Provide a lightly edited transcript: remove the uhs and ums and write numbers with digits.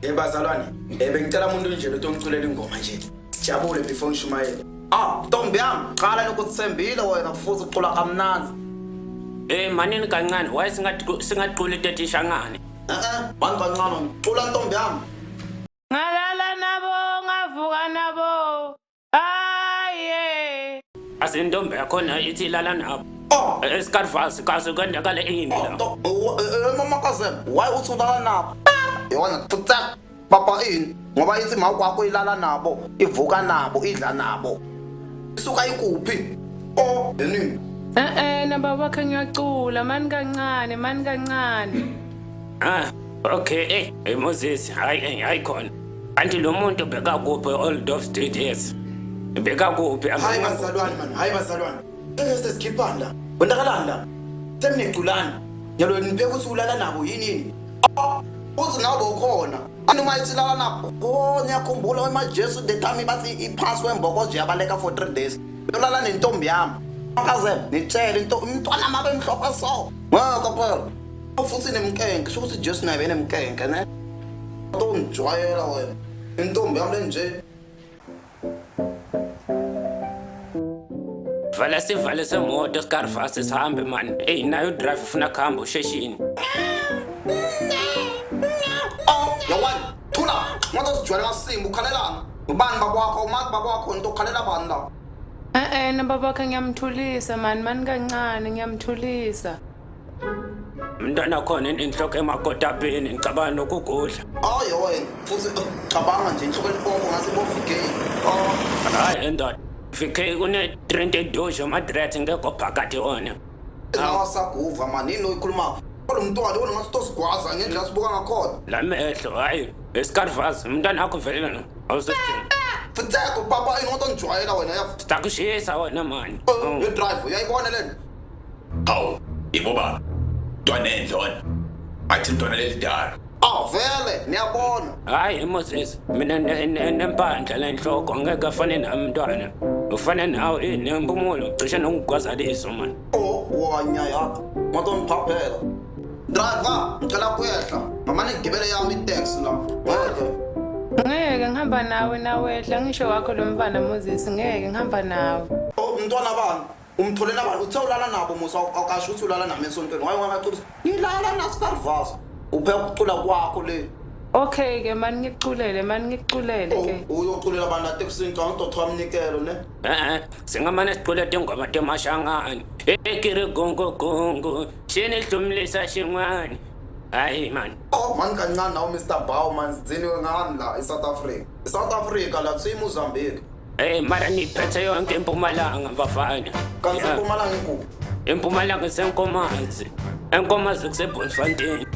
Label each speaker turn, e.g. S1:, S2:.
S1: Hey bazalwane, bengicela umuntu nje lo ongiculela ingoma nje. Sijabule before ngishumayele.
S2: Ah, ntombi yami, qala nokuthembile wena futhi ucula kamnandi.
S3: Eh manini kancane, why singaquli tetishangane?
S2: Eh eh, mani kancane, cula ntombi yami.
S4: Ngalala nabo ngavuka nabo. Aye.
S3: Asintombi yakhona ithi ilala nabo.
S2: Oh,
S3: Esikarvasi kasi kwendakale ini
S2: oh,
S3: la.
S2: mama kazem, why uthi ulala nabo? Yona tutsa papa ini ngoba ithi ma kwakho ilala nabo, ivuka nabo, idla nabo. Isuka ikuphi? Oh, yini?
S4: Eh eh naba wakhe ngiyacula mani kancane mani kancane.
S3: Ah, okay, eh Moses, hayi hayi khona. Kanti lo muntu bekakuphi all those days? Bekakuphi?
S1: Hayi bazalwane man, hayi bazalwane. Sese sesikhiphani la. Kwenzakalani la? Senineculani. Nyalo nipheka ukuthi ulala nabo yini yini?
S2: Uthi nawe ukhona. Anoma ithi lala nabo. Oh, ngiyakhumbula wema Jesu the time bathi iphansi kwembokozo yabaleka for 3 days. Uyolala nentombi yami. Makazem, nitshele into umntwana mabe mhlophe so. Ngeke phela. Futhi nemkenke, sho ukuthi Jesu naye benemkenke ne. Ungijwayela wena. Intombi yami lenje.
S3: Vala sivale semoto sikarvasi sihambe man. Ey nayo drive ufuna kuhamba usheshini.
S2: Oh, yawani, thula. Ngathi usijwayela amasimba ukhalelana. Ubani baba wakho, umazi baba wakho into ukhalela bani la?
S4: Eh eh naba wakhe ngiyamthulisa mani mani kancane ngiyamthulisa.
S3: Umntwana khona inhloko emakotapeni ngicabanga nokugudla.
S2: Ayi wena, futhi cabanga nje inhloko elibomvu ngase bo VK. Oh,
S3: Hayi ndoda. VK kune 30 dojo ama-dreads ngekho phakathi ona.
S2: Nawasaguva man, yini oyikhuluma? Lo mntwana wona ngathi utosigwaza ngendlela sibuka ngakhona.
S3: La mehlo hayi esikarvasi umntwana wakho vele lona awusesidingo.
S2: Futheko papa yini ngotongijwayela wena yafa.
S3: Sitakushisa wena mani.
S2: Yo drive uyayibona lento.
S5: Hawu, yebo baba. Ntwana endlona. Athi ntwana lelidala.
S2: Ah vele niyabona.
S3: Hayi Moses, mina nempandla lenhloko ngeke afane nami mntwana. Ufane nawe nempumulo cishe nokugwaza liso mani.
S2: Oh, wanya yakho. Ngotongiphaphela. Driver, ngicela kuyehla. Mama nigibele yami itaxi la. Ngeke.
S4: Ngeke ngihamba nawe nawehla ngisho wakho lo mfana Moses ngeke ngihamba nawe.
S2: Oh, mntwana bani? Umtholela bani? Uthe ulala nabo musa awukasho ukuthi ulala nami esontweni. Waye wangacula. Ngilala nasikarvasa. Upheka ukucula kwakho le.
S4: Okay ke mani ngikuculele mani ngikuculele ke.
S2: Uyoculela abantu atekisini cha ngitothola umnikelo ne.
S3: Eh, singamane sicule tingoma temashangane. Ekiri gongo gongo, xini hlumlisa xin'wana. Hayi mani.
S2: Oh man kancane nawe Mr Bow man sidziniwe ngani la eSouth Africa. eSouth Africa la kusiyi Mozambique.
S3: Eh mara niphethe yonke impumalanga bafana.
S2: Kanti impumalanga ikuphi?
S3: Impumalanga isenkomazi. Enkomazi kuseBloemfontein.